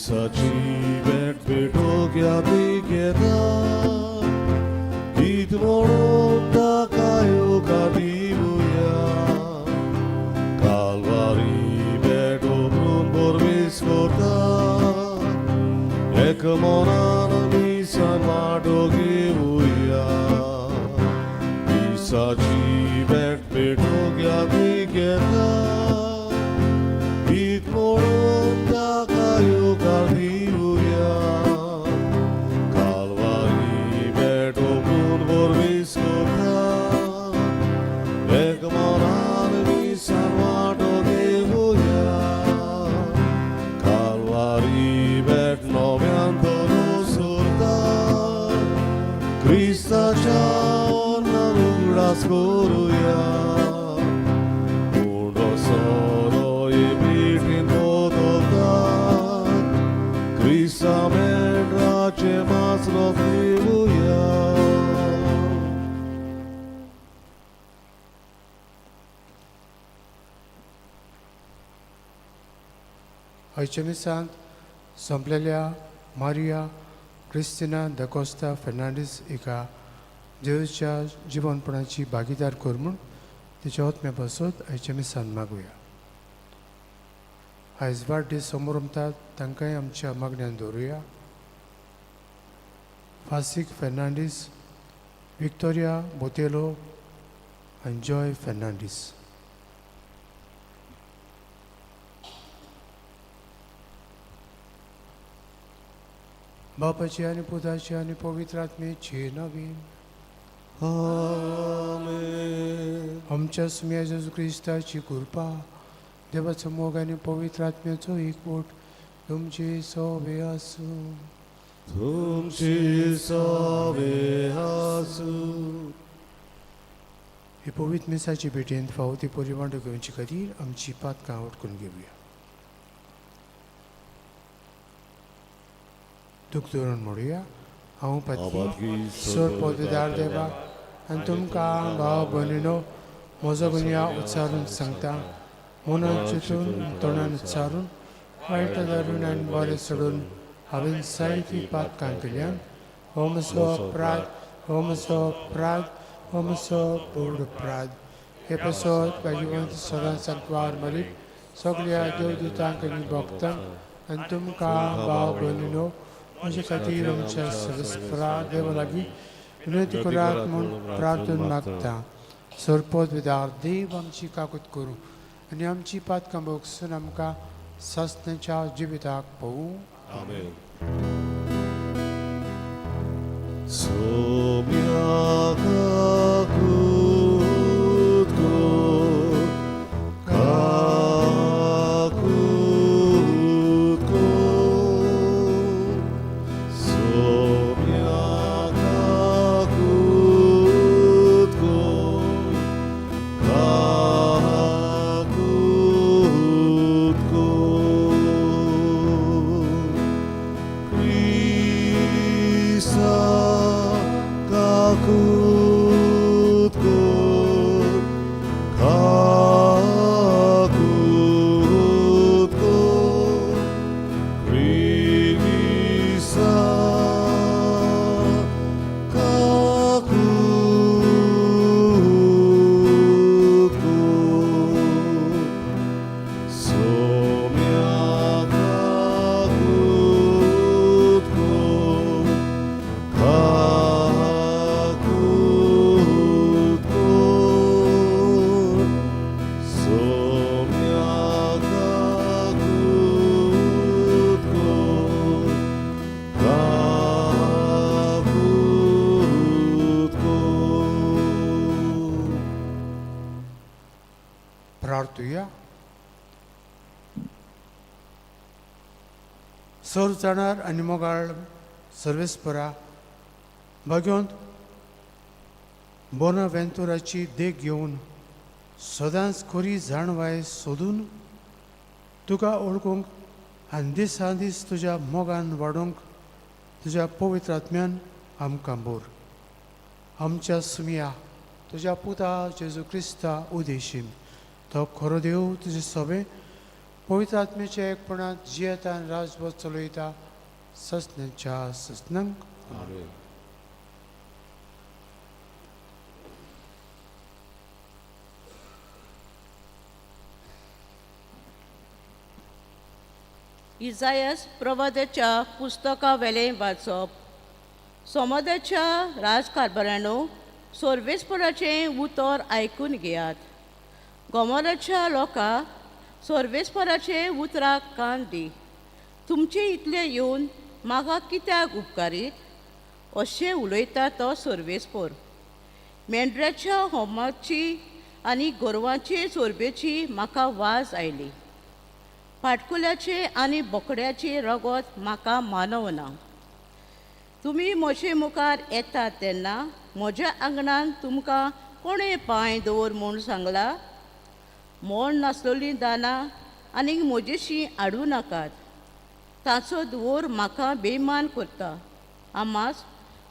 मिसाची भेट भेटोक यादी घेता गीत म्हणून ताका येवकार दिवया कालवारी भेट ओपरून बोरवीस करता एक मनान मिसान वांटो घेवया मिसाची भेट भेटोक यादी घेता गीत म्हणून ताका येवकार दिवया कालवारी भेट ओपरून बोरवीस करता एक मनान मिसान वांटो घेवया कालवारी भेट नव्यान तरू सोरता क्रिस्ताच्या ओर्नान उगडास करुया पूण सोरो भेटीन बदलता क्रिस्ता मेंढराचे मासरो घेवया. आयच्या मिसांत सोंपलेल्या मारिया क्रिस्तिना दकोस्ता फेर्नांडीस हिका जेजूच्या जिवनपणाची भागीदार कर म्हूण तिच्या ओतम्या पासत आयच्या मिसान मागुया. आयज वाडदीस समोरमतात तांकांय आमच्या मागण्यान दवरुया. फासीक फेर्नांडीस, विक्टोरिया बोतेलो आनी जॉय फेर्नांडीस. बापाची आनी पुताची आनी पवित्र आत्म्याची नवीन. आमेन. आमच्या सुम्या जेजू क्रिस्ताची कृपा, देवाचो मोग आनी पवित्र आत्म्याचो एकवट तुमची सोबे आसूं. तुमची सोबे आसूं. ही पवित्र मिसाची भेटेंत फावो ती परिवांडो घेवचे खातीर आमची पातकां उटकून घेवया. दूख धरून म्हणुया. हांव पातकी सर पदवीदार देवा आनी तुमकां भाव भयणीनो म्हजो गुन्यांव उच्चारून सांगता. मनान चिंतून, तोंडान उच्चारून, वायट धरून आनी बरें सोडून हांवें जायतीं पातकां केल्यान. हो म्हजो अपराध, हो म्हजो अपराध, हो म्हजो व्हड अपराध. हे पासत भाग्यवंत सदां सांकवार मरीक, सगळ्या देवदूतांक आनी भक्तांक आनी तुमकां भाव भयणीनो म्हजे खातीर आमच्या सर्वेस्परा देवा लागीं विनंती करात म्हूण प्रार्थना मागता. सरपद विदार देव आमची काकूत करूं आनी आमची पातकां भोगसून आमकां सासणाच्या जिविताक पळोवं. आमेन. सोम्या काकूत कर, काकूत कर, सोम्या काकूत कर, काकूत कर. क्रिस्ता काकूत कर, काकूत कर, क्रिस्ता काकूत कर. सोम्या काकूत कर, काकूत कर, सोम्या काकूत कर, काकूत कर. प्रार्थुया. सर जाणार आनी मोगाळ सर्वेस्परा, भाग्योंत बोनावेंतुराची देख घेवन सदांच खरी जाणवाय सोदून तुका ओळखूंक आनी दिसान दीस तुज्या मोगान वाडोवंक तुज्या पवित्र आत्म्यान आमकां बोर. आमच्या सुमया तुज्या पुता जेजू क्रिस्ता उदेशीन, तो खरो देव तुजे सोबे पवित्र आत्मेच्या एकपणात जियेता आनी राजवत चलयता ससनाच्या ससनांक. आमेन. इजायस प्रवादाच्या पुस्तका वेलें वाचप. सोमादाच्या राजकारभारानो, सर्वेस्पराचें उतर आयकून घेयात. गोमोराच्या लोकां, सर्वेस्पराचें उतराक कान दी. तुमचे इतले येवन म्हाका कित्याक उपकारीत, अशें उलयता तो सर्वेस्पोर. मेंढऱ्याच्या होमाची आनी गोरवांचे चोरबेची म्हाका वाज आयली. पाटकुल्याचें आनी बोकड्याचें रगत म्हाका मानवना. तुमी म्हजे मुखार येतात तेन्ना म्हज्या आंगणान तुमकां कोणें पांय दवर म्हूण सांगला? मोड नासलोलीं दानां आनीक म्हजेशी हाडूं नाकात. ताचो धुंवोर म्हाका बेमान करता. आमास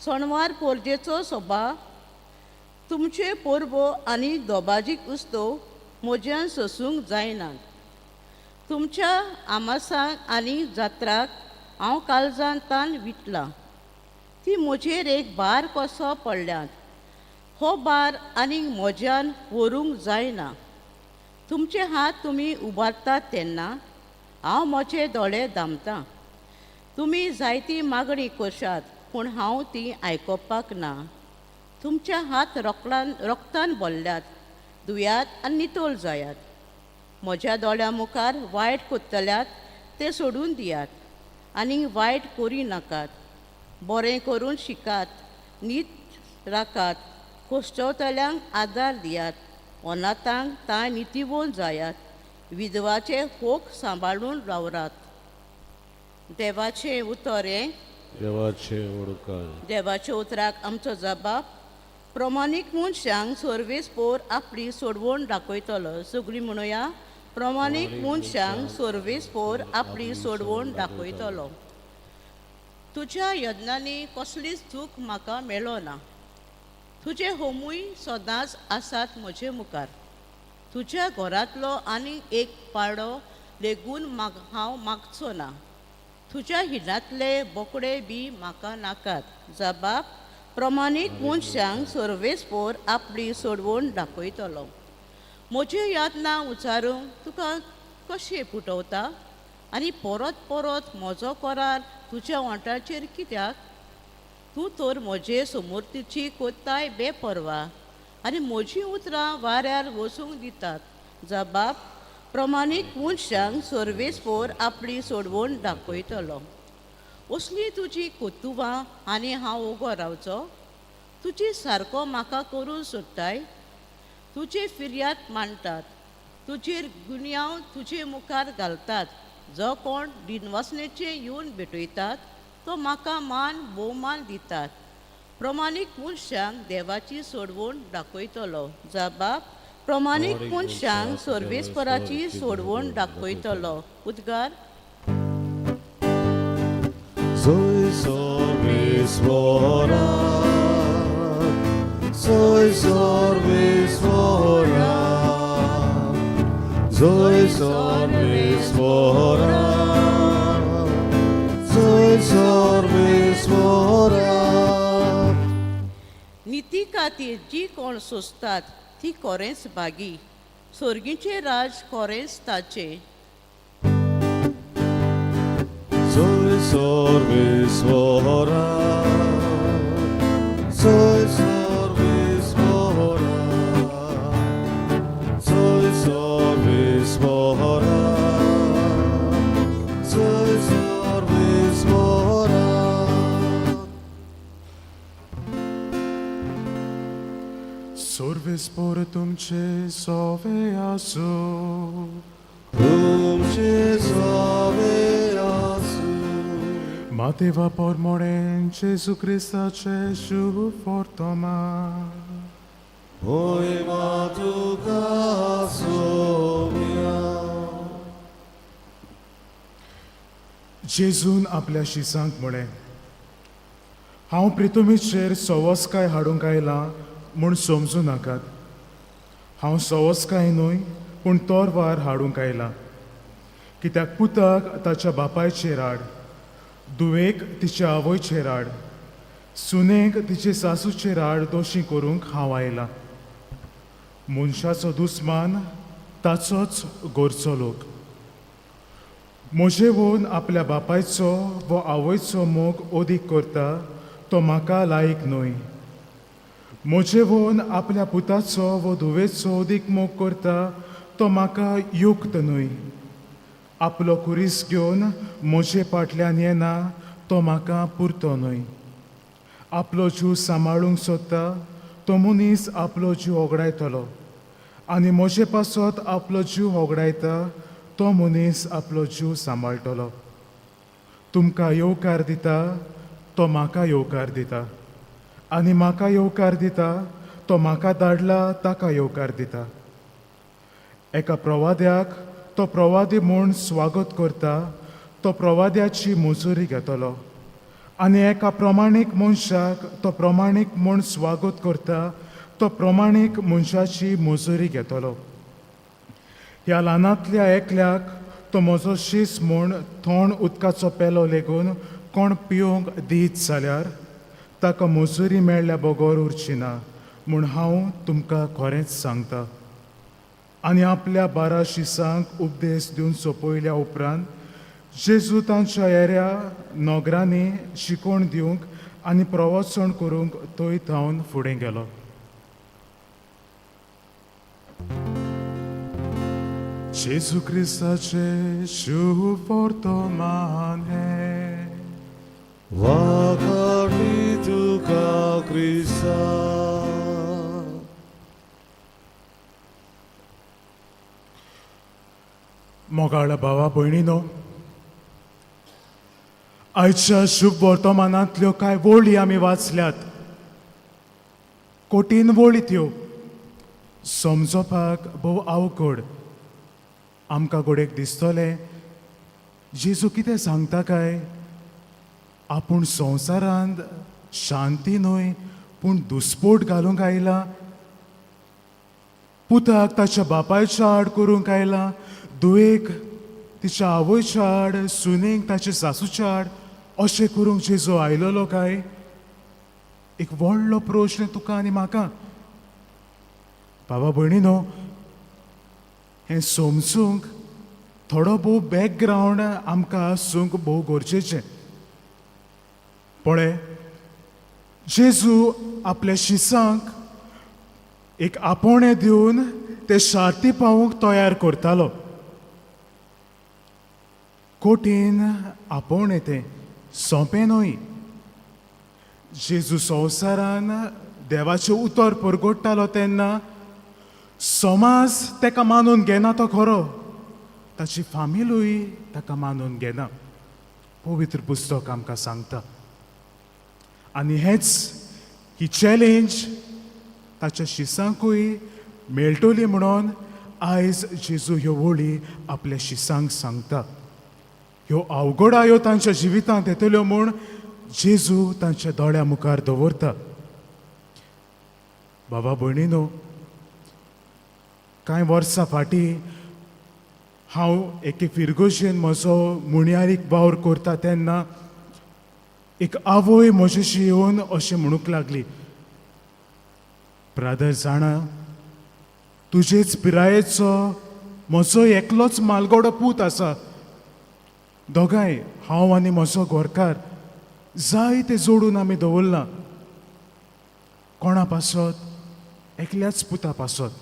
सणवार पोरजेचो सोबा, तुमचे परबो आनी दोबाजीक उत्सव म्हज्यान सोसूंक जायनात. तुमच्या आमासांक आनी जात्राक हांव काळजान तान विटलां. ती म्हजेर एक भार कसो पडल्यात. हो भार आनीक म्हज्यान व्हरूंक जायना. तुमचे हात तुमी उबारतात तेन्ना हांव म्हजे दोळे दामतां. तुमी जायती मागणी करशात, पूण हांव ती आयकोपाक ना. तुमचे हात रोकडान रोगतान भरल्यात. धुयात आनी नितळ जायात. म्हज्या दोळ्यां मुखार वायट करतल्यात तें सोडून दियात आनी वायट करी नाकात. बरें करून शिकात, नीत राखात. कोश्टवतल्यांक आदार दियात. अनाथांक तांय नितीवोन जायात. विधवाचे होक सांबाळून रावरात. देवाचें उतर हें. देवाचे उडकाय. देवाच्या उतराक आमचो जबाब. प्रमाणीक मनशांक सर्वेस पोर आपली सोडवण दाखयतलो. सगळीं म्हणुया, प्रमाणीक मनशांक सर्वेस पोर आपली सोडवण दाखयतलो. तुज्या यत्नांनी कसलीच चूक म्हाका मेळो ना. तुजे होमूय सदांच आसात म्हजे मुखार. तुज्या घरांतलो आनी एक पाडो लेगून माग हांव मागचो ना. तुज्या हिणांतले बोकडे बी म्हाका नाकात. जबाब प्रमाणीक मनशांक सर्वेस पोर आपली सोडवण दाखयतलो. म्हज्यो यातना उचारूंक तुका कशें पुटवता आनी परत परत म्हजो करार तुज्या ओंठाचेर कित्याक? तूं तर म्हजे समोरतीची कोत्ताय बेपर्वा आनी म्हजीं उतरां वाऱ्यार वचूंक दितात. जबाब प्रमाणीक मनशांक सर्वेस पोर आपली सोडवण दाखयतलो. असलीं तुजी कोतुवां आनी हांव उगो रावचो? तुजी सारको म्हाका करून सोडटाय? तुजे फिर्याद मांडटात, तुजेर गुन्यांव तुजे मुखार घालतात. जो कोण दिनवासनेचे येवन भेटयतात तो म्हाका मान भोवमान दितात. प्रमाणीक मनशांक देवाची सोडवण दाखयतलो. जबाब प्रमाणीक मनशांक सर्वेस्पराची सोडवण दाखयतलो. उद्गार. Soy Sorvesvora, soy Sorvesvora, soy Sorvesvora, soy Sorvesvora. निती खातीर जी कोण सोंसतात ती कोरेंच भागी. सोर्गीचें राज कोरेंच ताचें. Soy Sorvesvora, soy Sorvesvora, soy Sorvesvora, soy Sorvesvora. Sorves por तुमचे सोवे आसो. तुमचे सोवे आसूं. मातेवा por मोडेन जेजू क्रिस्ताचे शुभ fortoma. मोहिमा तुका सोम्या. जेजून आपल्या शिसांक म्हळें, हांव प्रितुमीचेर सवसकाय हाडूंक आयलां म्हूण समजूं नाकात. हांव सवसकाय न्हय, पूण तोरवार हाडूंक आयलां. कित्याक पुताक ताच्या बापायचेर हाड, धुवेक तिच्या आवयचेर हाड, सुनेक तिचे सासूचेर हाड दोशी करूंक हांव आयलां. मनशाचो दुस्मान ताचोच गोरचो लोक. म्हजेवून आपल्या बापायचो वो आवयचो मोग अदीक करता तो म्हाका लायक न्हय. म्हजेवून आपल्या पुताचो वो धुवेचो अदीक मोग करता तो म्हाका युक्त न्हय. आपलो खुरीस घेवन म्हजे फाटल्यान येना तो म्हाका पुरतो न्हय. आपलो जीव सांबाळूंक सोदता तो मनीस आपलो जीव होगडायतलो आनी म्हजे पासत आपलो जीव होगडायता तो मनीस आपलो जीव सांबाळटलो. तुमकां येवकार दिता तो म्हाका येवकार दिता आनी म्हाका येवकार दिता तो म्हाका धाडला ताका येवकार दिता. एका प्रवाद्याक तो प्रवादी म्हूण स्वागत करता तो प्रवाद्याची मंजुरी घेतलो आनी एका प्रमाणीक मनशाक तो प्रमाणीक म्हूण स्वागत करता तो प्रमाणीक मनशाची मंजुरी घेतलो. ह्या ल्हानांतल्या एकल्याक तो म्हजो शीस म्हूण थोंड उदकाचो पेलो लेगून कोण पिवंक दीत जाल्यार ताका मजुरी मेळ्ळ्या बगर उरची ना म्हूण हांव तुमकां खरेंच सांगता. आनी आपल्या 12 शिसांक उपदेश दिवन सोंपयल्या उपरांत जेजू तांच्या एऱ्या नगरांनी शिकवण दिवंक आनी प्रवचन करूंक थंय थावन फुडें गेलो. जेजू क्रिस्ताचें शुभ वर्तमान हें. वाखाणणी तुका क्रिस्ता. मोगाळ भावा भयणीनो, आयच्या शुभ वर्तमानांतल्यो कांय वळी आमी वाचल्यात. कठीण वळी त्यो, समजपाक भोव अवघड. आमकां घडयेक दिसतलें जेजू कितें सांगता काय, आपूण संवसारांत शांती न्हय पूण दुस्पोट घालूंक आयला, पुताक ताच्या बापायच्या आड करूंक आयला, धुवेक तिच्या आवयच्या आड, सुनेक ताच्या सासूच्या आड, अशें करूंक जेजू आयलोलो काय? एक व्हडलो प्रश्न तुका आनी म्हाका. बाबा भयणीनो, हें समजूंक थोडो भोव बॅकग्रावंड आमकां आसूंक भोव गरजेचें. पळय, जेजू आपल्या शिसांक एक आपोवणें दिवन ते शार्ती पावूंक तयार करतालो. कठीण आपोवणें तें, सोंपें न्हय. जेजू संवसारान देवाचें उतर परगट्टालो तेन्ना समाज तेका मानून घेना तो खरो, ताची फामिलूय ताका मानून घेना. पवित्र पुस्तक आमकां सांगता. आनी हेंच ही चॅलेंज ताच्या शिसांकूय मेळटली म्हणून आयज जेजू ह्यो वळी आपल्या शिसांक सांगता. ह्यो अवघडायो तांच्या जिवितांत येतल्यो म्हूण जेजू तांच्या दोळ्या मुखार दवरता. बाबा भयणीनो, कांय वर्सां फाटीं हांव एके फिरगोजेन म्हजो मुणयारीक वावर करता तेन्ना एक आवय म्हजेशी येवन अशें म्हणूंक लागली, ब्रादर जाणा, तुजेच पिरायेचो म्हजो एकलोच मालगडो पूत आसा. दोगांय हांव आनी म्हजो घरकार जाय ते जोडून आमी दवरलां. कोणा पासत? एकल्याच पुता पासत.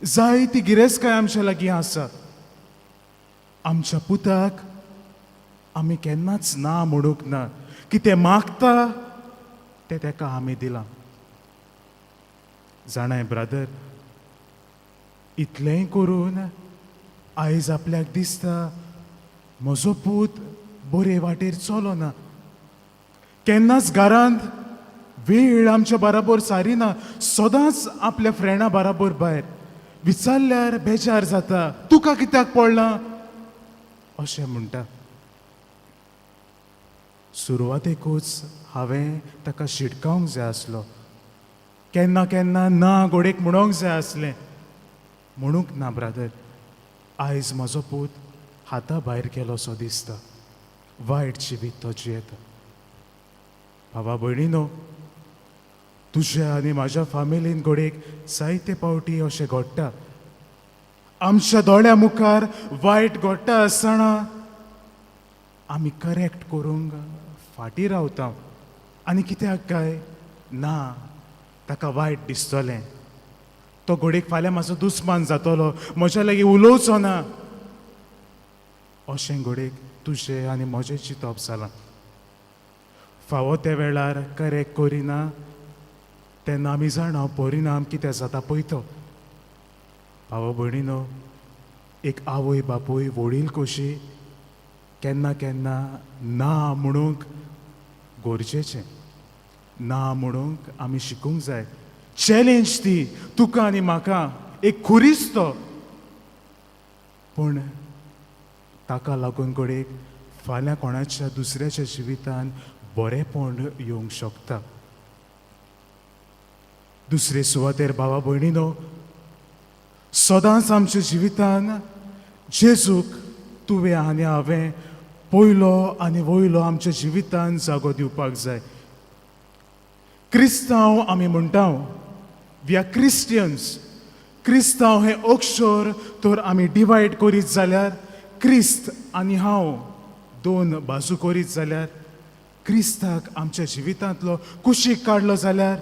जाय ती गिरेस्तकाय आमच्या लागीं आसा. आमच्या पुताक आमी केन्नाच ना म्हणूंक ना. कितें मागता तें तेका आमी दिलां. जाणाय ब्रादर, इतलेंय करून आयज आपल्याक दिसता म्हजो पूत बरे वाटेर चलोना, केन्नाच घरांत वेळ आमच्या बराबर सारिना, सदांच आपल्या फ्रेंडा बराबर भायर. विचारल्यार बेजार जाता, तुका कित्याक पडलां अशें म्हणटा. सुरवातेकूच हांवें ताका शिटकावंक जाय आसलो, केन्ना केन्ना ना घोडेक म्हणोंक जाय आसलें. म्हणूंक ना ब्रादर, आयज म्हजो पूत हाता भायर गेलो सो दिसता, वायट जिवीत तो जियेता. भावा भयणीनो, तुज्या आनी म्हाज्या फामिलीन घडयेक जायते पावटी अशें घडटा. आमच्या दोळ्या मुखार वायट घडटा आसतना आमी करेक्ट करूंक फाटीं रावता. आनी कित्याक काय ना, ताका वायट दिसतलें, तो घडयेक फाल्यां म्हाजो दुस्मान जातलो, म्हज्या लागीं उलोवचो ना, अशें घडयेक तुजें आनी म्हजें चिंतप जालां. फावो त्या वेळार करेक्ट करिना तेन्ना आमी जाणा परिणाम कितें जाता पळय तो. भाव भयणीनो, एक आवय बापूय वडील कशी केन्ना केन्ना ना म्हणूंक गरजेचें, ना म्हणूंक आमी शिकूंक जाय. चॅलेंज ती तुका आनी म्हाका, एक खुरीस तो, पूण ताका लागून घडयेक फाल्यां कोणाच्या दुसऱ्याच्या जिवितान बरेंपण येवंक शकता. दुसरे सुवातेर भावा भयणीनो, सदांच आमच्या जिवितान जेजूक तुवें आनी हांवें पयलो आनी वयलो आमच्या जिवितान जागो दिवपाक जाय. क्रिस्तांव आमी म्हणटा, we are Christians. क्रिस्तांव हें अक्षर तर आमी डिवायड करीत जाल्यार, क्रिस्त आनी हांव दोन बाजू करीत जाल्यार, क्रिस्ताक आमच्या जिवितांतलो कुशीक काडलो जाल्यार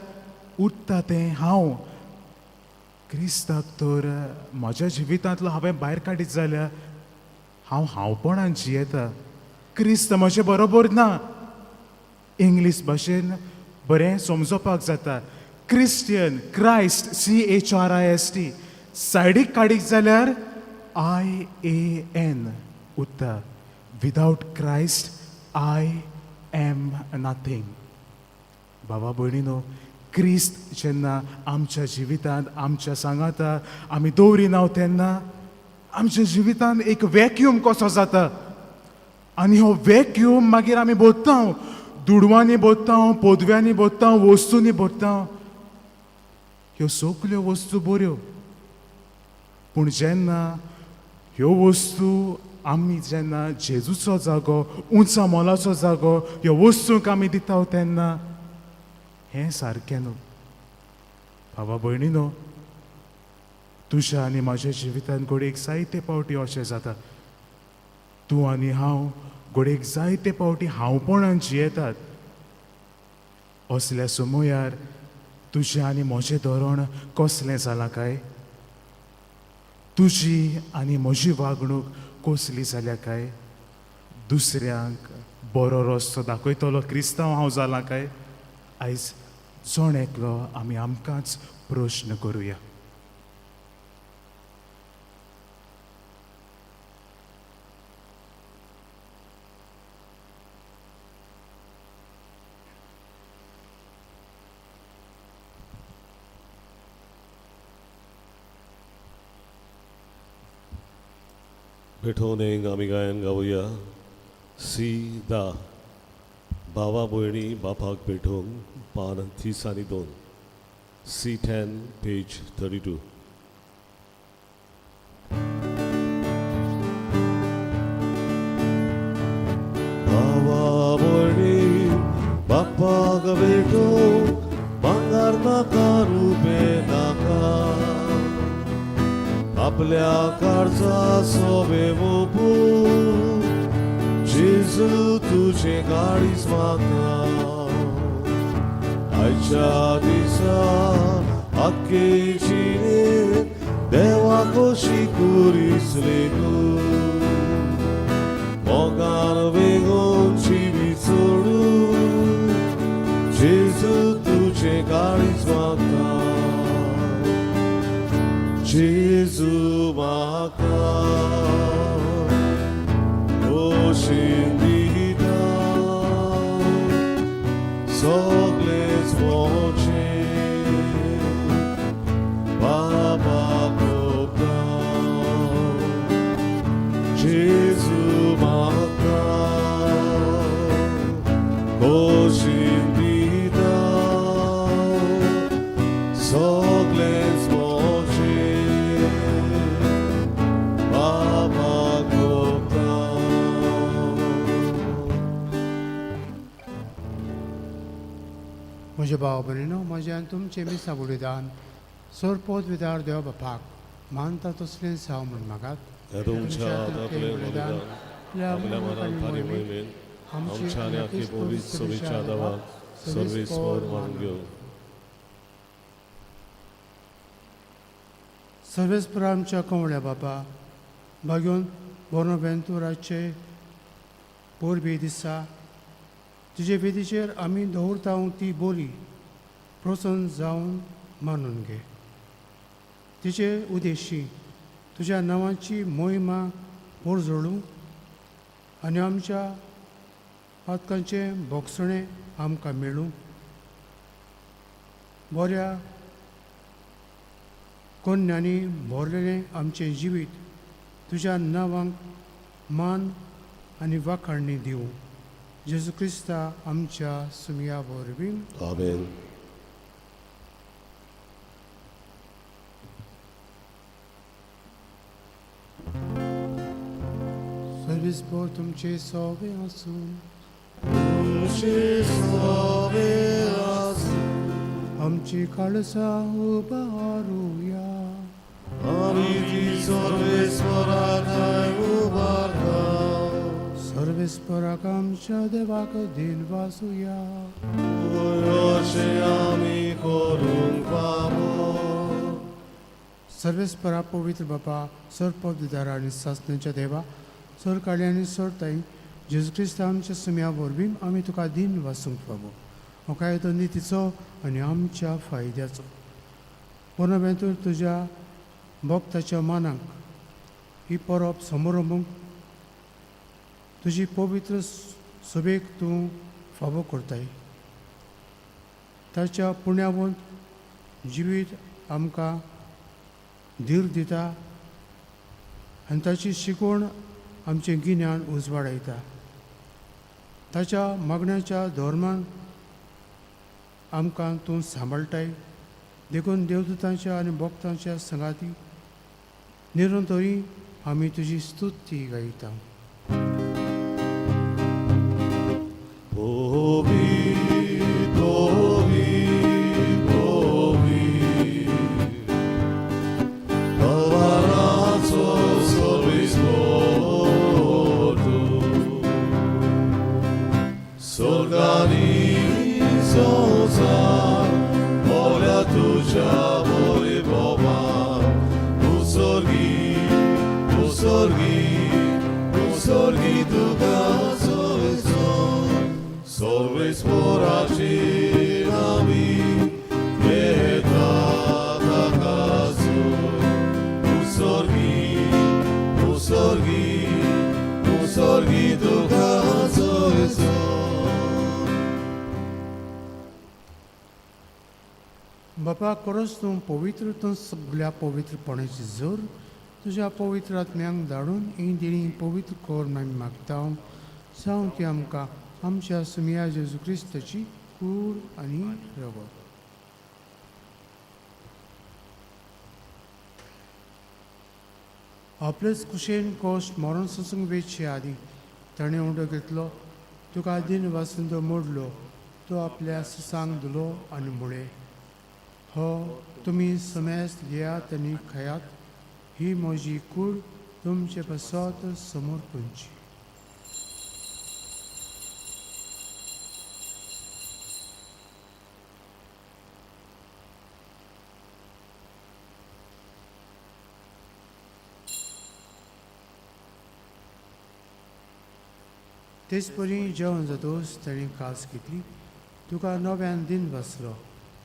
उरता तें हांव. क्रिस्ताक तर म्हज्या जिवितांतलो हांवें भायर काडीत जाल्यार हांव हांवपणान जियेता, क्रिस्त म्हजे बरोबर ना. इंग्लीश भाशेन बरें समजोवपाक जाता, Christian, Christ, CHRIST, सायडीक काडीत जाल्यार IAN उरता. Without Christ I am nothing. बाबा भयणीनो, क्रिस्त जेन्ना आमच्या जिवितांत आमच्या सांगाता आमी दवरिना तेन्ना आमच्या जिवितांत एक वॅक्यूम कसो जाता आनी हो वॅक्यूम मागीर आमी भरता, दुडवांनी भरता, पदव्यांनी भरता, वस्तूंनी भरता. ह्यो सगल्यो वस्तू बऱ्यो, पूण जेन्ना ह्यो वस्तू आमी जेन्ना जेजूचो जागो, उंचा मोलाचो जागो ह्यो वस्तूंक आमी दिता तेन्ना हें सारकें न्हू. भावा भयणीनो, तुज्या आनी म्हाज्या जिवितांत घडयेक जायते पावटी अशें जाता. तूं आनी हांव घडयेक जायते पावटी हांवपणान जियेतात. असल्या समयार तुजें आनी म्हजें धोरण कसलें जालां काय? तुजी आनी म्हजी वागणूक कसली जाल्या काय? दुसऱ्यांक बरो रस्तो दाखयतलो क्रिस्तांव हांव जालां काय? आयज जण एकलो आमी आमकांच प्रश्न करुया. भेटोवणेक आमी गायन गावया सी दा, भावा भयणी बापाक भेटोवंक, पान 30 आनी 2, C10, page 32. भावा भयणी बापाक भेटोवंक, भांगर नाका, रुपें नाका, आपल्या काळजा सोबे मोपू जेजू तुजें काळीज म्हाका. आयच्या दिसा आख्खे जिणेंत देवा कशी कुरीस लेगू, मोगान वेगोवन जिवीत सोडू जेजू तुजें काळीज म्हाका. जेजू म्हाका खोशीन दिता सगळेच म्हजें, बाबा कोपता. जेजू म्हाका खोशीन दिता सगळेच म्हजें, बाबा कोपता. म्हज्या भाव भयणीनो, म्हजें आनी तुमचें मिसां बलिदान सोरपोत विदार देव बापाक मानता तसलें जावं म्हूण मागात. हें तुमच्या हातांतलें बलिदान आपल्या मनान फारी मोहिमेन आमच्या आनी आखी पवित्र सभेच्या देवाक सर्वेस्पर मानून घेवं. सर्वेस्पर आमच्या कंवळ्या बाबा भाग्योन बोनोवेंतुराचे पोरबी दिसा तुजे वेदीचेर आमी दवरता ती बोली प्रसन्न जावन मानून घे. तिचे उदेशी तुज्या नांवाची मोहिमा पोरजोळूं आनी आमच्या पातकांचें भोगसणें आमकां मेळूं. बऱ्या कोन्यांनी भरलेलें आमचें जिवीत तुज्या नांवांक मान आनी वाखाणणी दिवं. जेजू क्रिस्ता आमच्या सुमया वरवीं. आमेन. सर्वीस बोर तुमचे सोवे आसूं. आमची काळसा उबारुया. आमी ती सर्वेस्पराक उबारता. सर्वेस्पराक आमच्या देवाक दिन वासुया. अशें आमी करूंक फावो. सर्वेस्परा पवित्र बापा, सर पवित्र आनी सासण्याच्या देवा, सर काळी आनी सर ताई जेजू क्रिस्त आमच्या सुम्या वरवीं आमी तुका दिन वासूंक फावो. हो कायदो नितीचो आनी आमच्या फायद्याचो. पुनवेंतूर तुज्या भक्ताच्या मानाक ही परब समारंभूंक तुजी पवित्र सभेक तूं फावो करताय. ताच्या पुण्यावंत जिवीत आमकां धीर दिता आनी ताची शिकवण आमचें गिन्यान उजवाडायता. ताच्या मागण्याच्या धर्मान आमकां तूं सांबाळटाय. देखून देवदूतांच्या आनी भक्तांच्या संगाती निरंतरी आमी तुजी स्तुती गायता. बापा, खरोच तूं पवित्र, तूं सगळ्या पवित्रपणाची जोर तुज्या पवित्र आत्म्यांक धाडून ही देणी पवित्र कर म्हूण आमी मागता. जावं ती आमकां आमच्या सुमया जेजू क्रिस्ताची कूड आनी रगत. आपलेच कुशेन कोश मरण सोसूंक वेचे आदीं ताणें उंडो घेतलो, तुका दिन वासून तो मोडलो, तो आपल्या सुसांक दिलो आनी म्हळें, हो तुमी समेस्त घेयात आनी खायात, ही म्हजी कूड तुमचे पासत समर्पणची. तेच परी जेवण जातकच ताणें कास घेतली, तुका नव्यान दिन बसलो,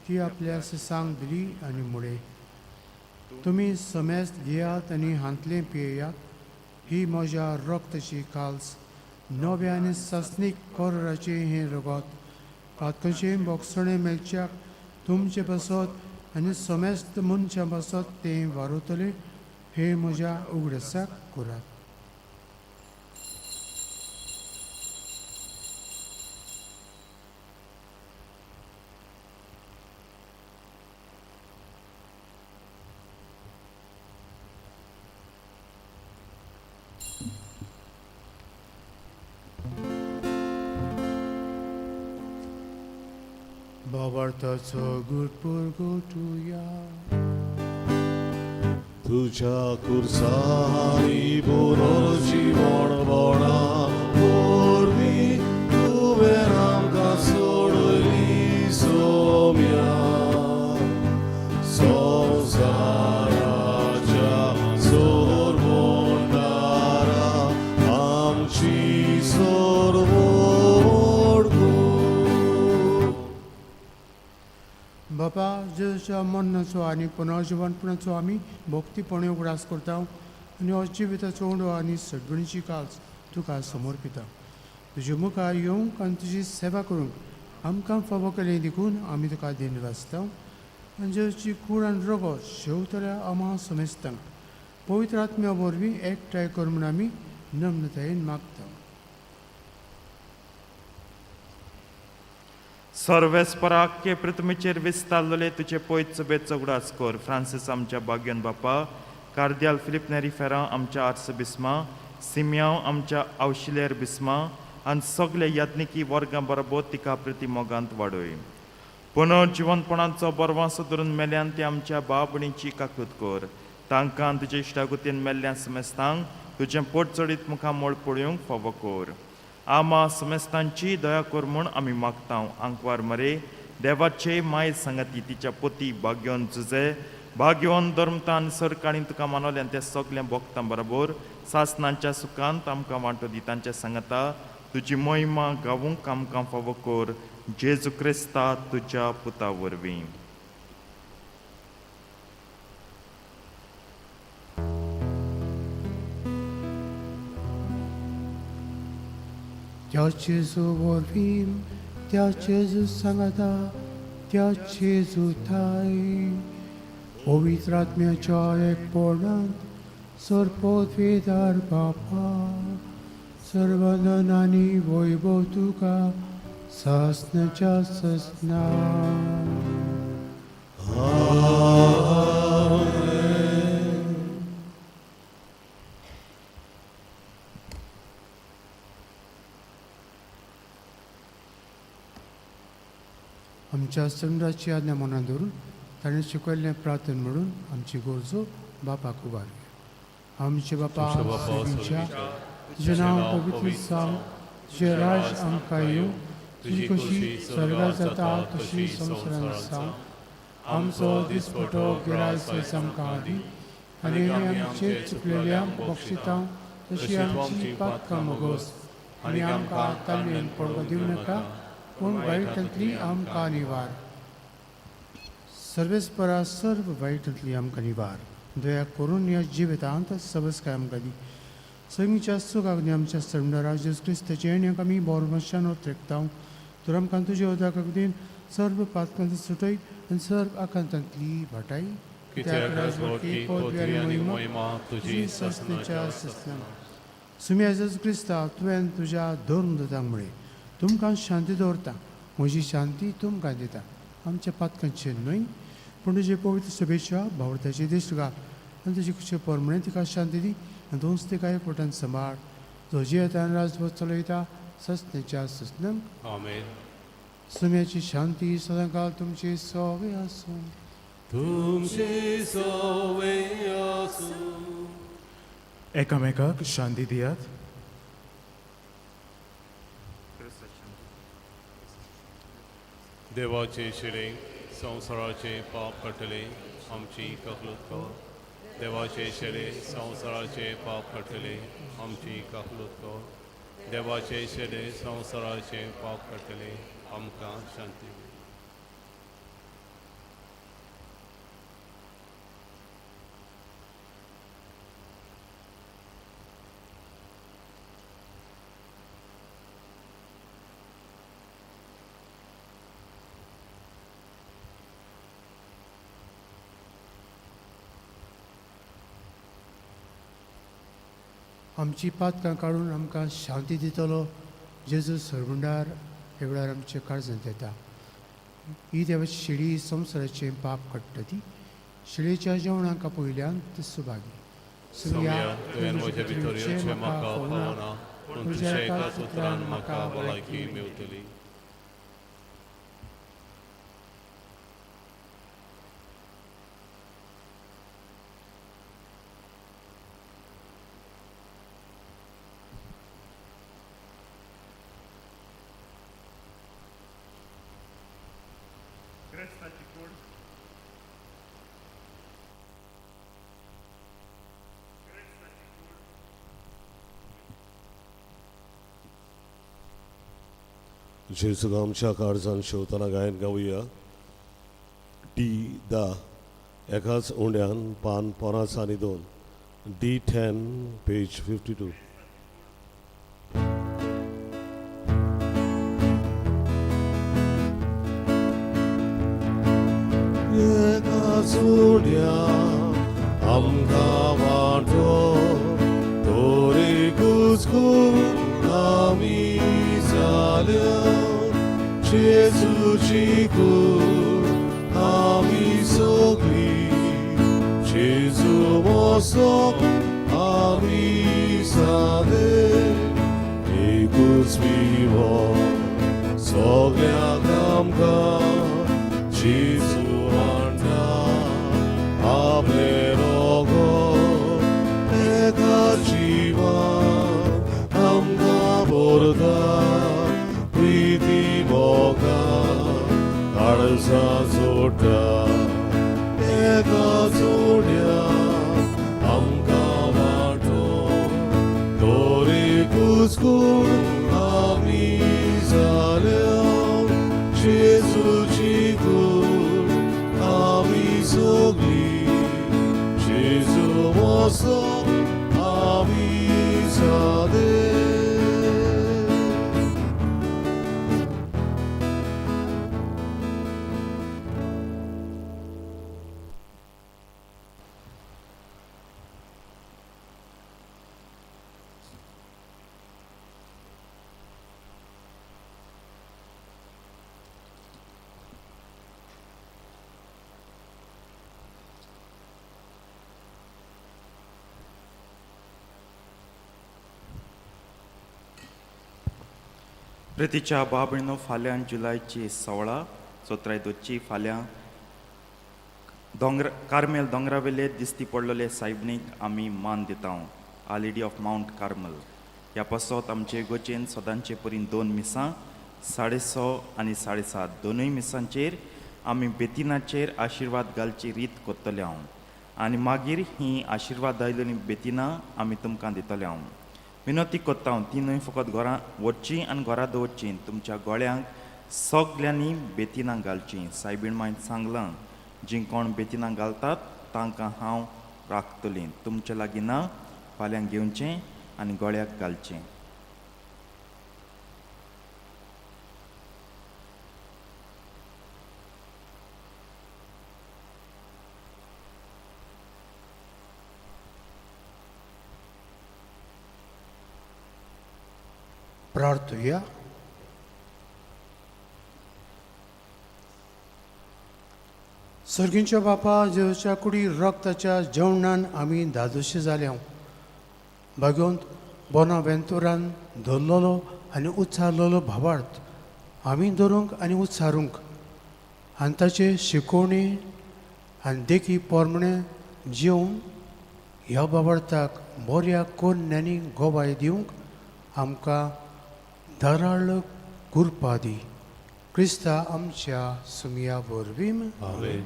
ती आपल्या सांग दिली आनी म्हळें, तुमी समेस्त घेयात आनी हांतलें पियेयात, ही म्हज्या रक्ताची काल्स, नव्या आनी सासणीक कराराचें हें रगत, पातकांचें भोगसणें मेळच्याक तुमचे पासत आनी समेस्त मनशां पासत तें वारवतलें, हें म्हज्या उगडासाक करात. बाबार्थाचो गुटपूर गोटुया. तुझ्या कुर्सानी पुनर्जीवण बोणा वरवीं तुवें आमकां सोडयली सोम्या संवसाराच्या सोडवणदारा आमची सोडवण कर. बापा जेजूच्या मरणाचो आनी पुनर्जिवनपणाचो आमी भक्तीपणे उगडास करता आनी हो जिविताचो उंडो आनी सडगणीची काज तुका समर्पिता. तुजे मुखार येवंक आनी तुजी सेवा करूंक आमकां फावो केलें देखून आमी तुका देन वाचता आनी जेजूची कूड आनी रगत शेवतल्या आमा समेस्तांक पवित्र आत्म्या वरवीं एकठांय कर म्हूण आमी नम्रतायेन मागता. सर्वेस्पराक के पृथ्वीचेर विस्तारलेले तुजे पयत सभेचो उगडास कर. फ्रांसीस आमच्या बाग्यन बापा, कार्दियाल फिलीप नेरी फेरां आमच्या आर्स बिस्मा, सिमयांव आमच्या आवशिलेर बिस्मा आनी सगळे याज्ञिकी वर्गां बरोबर तिका प्रिती मोगांत वाडय. पुनर्जिवनपणाचो बरवासो धरून मेल्यान ते आमच्या बाबणीची काकूत कर. तांकां तुजे इश्टागुतीन मेल्ल्या समेस्तांक तुजें पोट चडीत मुखार मोळ पळोवंक फावो कर. आमा समेस्तांची दया कर म्हूण आमी मागता. आंकवार मरे देवाचे माय सांगाती तिच्या पोती भाग्योन जुजे भाग्योन धर्मतान सरकाळीन तुका मानवल्यान ते सगळें भोगतां बरोबर सासनांच्या सुखांत आमकां वांटो दी. तांच्या सांगाता तुजी मोहिमा गावूंक आमकां फावो कर जेजू क्रिस्ता तुज्या पुता वरवीं. त्या जेजू वरवीं, त्या जेजू सांगाता, त्या जेजू थाय पवित्र आत्म्याच्या एकपणांत सर्वपदवीदार बापा, सर्वधन आनी वैभव तुका सासनाच्या ससना. आमच्या चंद्राची आज्ञा मनात धरून ताणें शिकयल्लें प्रार्थन म्हणून आमची गरजो बापाक उबारया. आमचे बापा सर्गीच्या, तुजें नांव पवित्र जावं, तुजें राज आमकां येवं, तुजी कशी स्वर्गात जाता तशी संवसारांत जावं. आमचो दिसपटो गिरास आयज आमकां दी आनी आमी आमचे चुकलेल्यांक बक्षिता तशी आमची पातकां मोगोस आनी आमकां तालमेन पडगो दिवं नाका, पूण वायटांतली आमकां निवार. सर्वेस्परा सर्व वायटांतली आमकां निवार. दया करून ह्या जिवितांत सबसकाय आमकां दी. सगळींच्या सुखाक न्ही आमच्या सर्वणारा जेजू क्रिस्ताचे येण्याक आमी बोरमशान त्रेकता. तर आमकां तुज्या उदकाक दिन सर्व पातकांत सुटय आनी सर्व आकांतांतली भाटाय. कित्याक राजवटी, पदवी आनी मोहिमा तुजी ससनेच्या ससना. सुम्या जेजू क्रिस्ता, तुवें तुज्या धर्मदूतांक म्हळें, तुमकां शांती दवरता, म्हजी शांती तुमकां दिता. आमच्या पातकांचेर न्हय पूण तुजे पवित्र सभेच्या भावर्थाचे देश तुका आनी तुजे कुशे परमणे तिका शांती दी आनी तूंच तिका एकवटान सांबाळ, जो जियेता आनी राजवट चलयता ससनेच्या ससनांक. आमेन. सुम्याची शांती सदांकाल तुमची सवे आसूं. तुमची सवे आसूं. एकामेकाक शांती दियात. देवाचे शिरे संवसाराचे पाप काडटले आमची ककलूत कर. देवाचे शेरे संवसाराचे पाप काडटले आमची ककलूत कर. देवाचे शेरे संवसाराचे पाप काडटले आमकां शांती दी. आमची पातकां काडून आमकां शांती दितलो जेजू सरगुंडार ह्या वेळार आमच्या काळजांत येता. ही देवाची शिडी संवसाराचें पाप काडटा. ती शिडयेच्या जेवणाक आपयल्यान ते सुभागी. सोम्या, तुवें म्हजे भितर येवचें म्हाका फावना, पूण तुज्या एकाच उतरान म्हाका भलायकी मेवतली. जेजूक आमच्या काळजान शेवतना गायन गावया. डी दा एकाच उंड्यान पान 50 आनी 2. D10 page 52. एकाच उंड्या आमकां वांटो तोरीकूच कूड आमी जाल्या जेजूची कूड आमी सगळी जेजू मोसो आमी सादे एकूच विवो सगळ्यांक आमकां जेजू हाडटा आपले रोगो एका जिवान आमकां भरता प्रिती मोगा काळजां जोडटा एका जोड्या आमकां वांटो तोरीकूच कूड आमी जाल्या जेजूची कूड आमी सगळी जेजू मोसो आमी सादे. प्रितीच्या बाबणो फाल्यां जुलायची 16 चोत्राय दोची फाल्यां दोंगर कार्मेल दोंगरावेले दिसती पडलेले सायबणीक आमी मान दिता. Our lady of mount Carmel ह्या पासत आमचे गोचेन सदांचे परीन 2 मिसां 6:30 आनी 7:30 दोनूय मिसांचेर आमी बेतिनाचेर आशिर्वाद घालची रीत करतले हांव आनी मागीर ही आशिर्वाद आयलेली बेतिनां आमी तुमकां दितले हांव. विनवती करता हांव ती न्हय फकत घरां वचची आनी घरा दवरची तुमच्या गोळ्यांक सगल्यांनी बेतिनां घालची. सायबीण मायन सांगलां जीं कोण बेतिनां घालतात तांकां हांव राखतली. तुमच्या लागीं ना फाल्यां घेवचें आनी गोळ्याक घालचें. प्रार्थुया. सर्गींच्या बापा जेजूच्या कुडी रक्ताच्या जेवणान आमी धादोशी जाल्या. भाग्योंत बोनावेंतुरान धरलेलो आनी उच्चारलेलो भावार्थ आमी धरूंक आनी उच्चारूंक आनी ताचे शिकोवणी आनी देखी पोरमणे जेवन ह्या भावार्थाक बऱ्या कोन्यांनी गोवाय दिवंक आमकां धाराळ कृपा दी. क्रिस्ता आमच्या सुमया वरवीं. आमेन.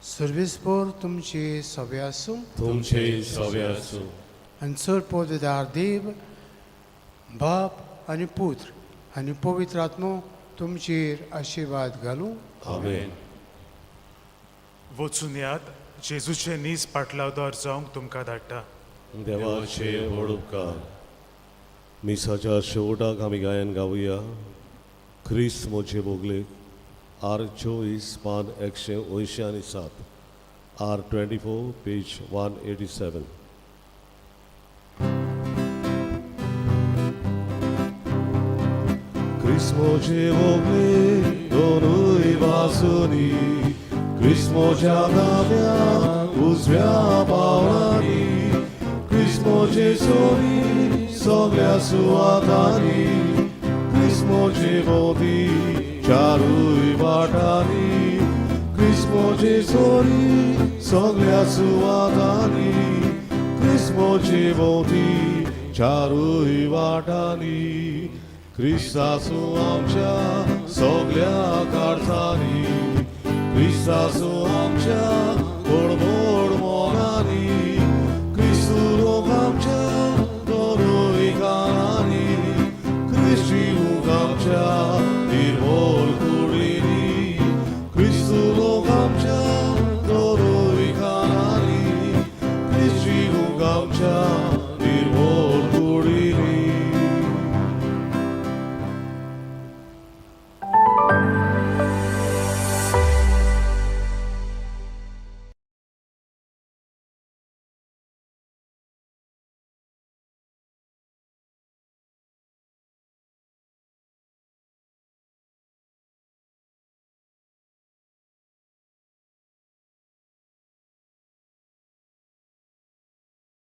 सर्वेस्पोर तुमचे सवे आसूं. तुमचे सवे आसूं. आनी सर पोदेदार देव बाप आनी पुत्र आनी पवित्र आत्मो तुमचेर आशिर्वाद घालूं. आमेन. वचून यात जेजूचे नीज पाटलावदार जावंक तुमकां धाडटा. देवाचे व्हड उपकार. मिसाच्या शेवटाक आमी गायन गावया. क्रिस्त मोचे बोगले आर 24 पान 187 R 24 page 187. क्रिस्त मोचे बोगले दोनूय बाजूनी क्रिस्त मोच्या दाव्या उजव्या पावलांनी क्रिस्त मोचे सोरी सगळ्या सुवातांनी क्रिस्त मोचे भोंवती चारूय वाटांनी क्रिस्त मोचे सोरी सगळ्या सुवातांनी क्रिस्त मोचे भोंवती चारूय वाटांनी क्रिस्त आसूं आमच्या सगळ्या काळजांनी क्रिस्त आसूं आमच्या गोडमोड मोनांनी क्रिस्तू लोक आमच्या दोनूय कानांनी क्रिस्त जिवूंक आमच्या